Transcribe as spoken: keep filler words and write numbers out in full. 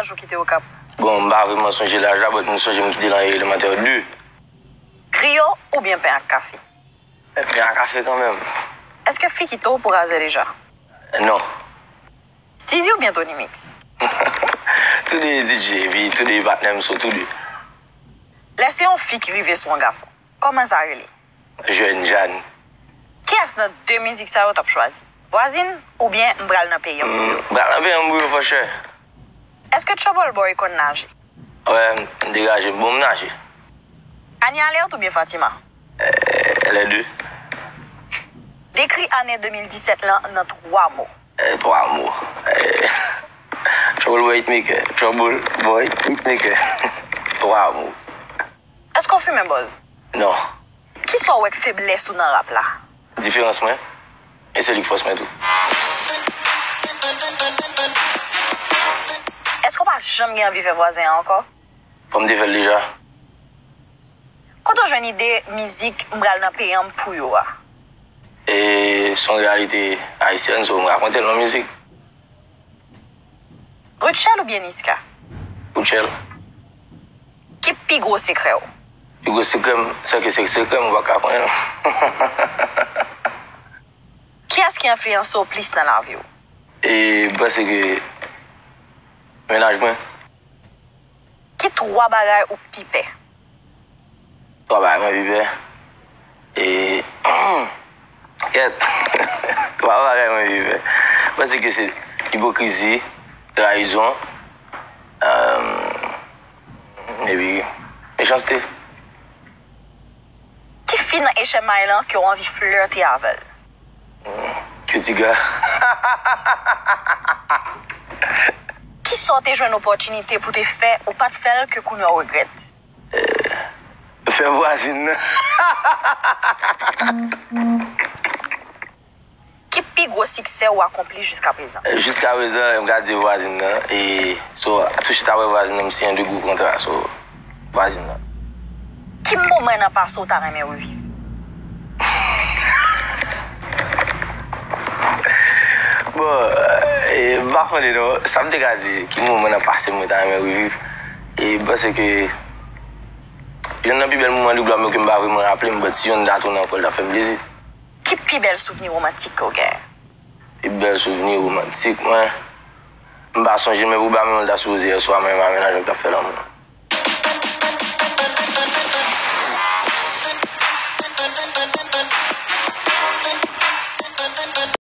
Jou kite Okap? Bon, m pa vrèman sonje laj la, but m sonje m kite l an elemantè de. Griyo oubyen pen ak kafe? Pen ak kafe kanmenm. Èske fi kite w pou razè deja? Non. Steezy oubyen Tony Mix? Toude D J, epi toude patnè m, so toude. Lè se yon fi ki rive sou yon gason, kòman sa rele? Jèn Jan. Kiyès nan de mizik sa yo w t ap chwazi? Vwazin oubyen M pral nan peyi m pou yo? M pral nan peyi m pou yo, fò chè. Èske Trouble Boy konn naje? Wè, m degaje. Bon, m naje. Anie Alerte oubyen Fatima? Eh, lè de. Dekri ane de mil disèt lan nan twa mo. Eh, twa mo. Eh, Trouble Boy Hitmaker. Trouble Boy Hitmaker. Twa mo. Èske w fimen bòz? Non. Kisa w wè k feblès ou nan rap la? Diferans mwen, e se li k fòs mwen tou. Èske w pa janm gen anvi fè vwazen an ankò? Fò m te fè l deja. Kote w jwenn ide mizik M pral nan peyi m pou yo a? E se yon reyalite ayisyèn, so m rakonte l nan mizik. Rutshelle oubyen Niska? Rutshelle. Ki pi gwo sekrè w? Pi gwo sekrè m, se ke se sekrè m, ou pa ka konnen l. Kiyès ki enfliyanse w plis nan lavi w? E m panse ke mennaj mwen. Ki twa bagay ou pi pè? Twa bagay mwen pi pè. E, kèt. Twa bagay mwen pi pè. M panse ke se ipokrizi, trayizon, epi mechanste. Ki fi nan H M I lan ke w anvi flète avè l? Kitiga. Kisa w te jwenn opòtinite pou te fè, ou pa t fè l, ke kounye a w regrèt? Fè vwazin nan. Ki pi gwo siksè ou akonpli jiskaprezan? Jiskaprezan, m ka di vwazin nan. E, so, tou chita avè vwazin nan, m siyen de gwo kontra, so, vwazin nan. Ki moman nan pase w ta renmen reviv? Bon, e, m pa konnen non. Sa m te ka di, ki moman nan pase m mwen ta renmen reviv? E, m panse ke yonn nan pi bèl moman de glwa m yo ke m pa vrèman raple m, but si yonn ta tounen ankò, l t ap fè m plezi. Ki pi bèl souvni womantik ke w genyen? Pi bèl souvni womantik mwen, m pa sonje, men pwobableman l ta sipoze yèswa, mwen menm ak mennaj mwen t ap fè lanmou.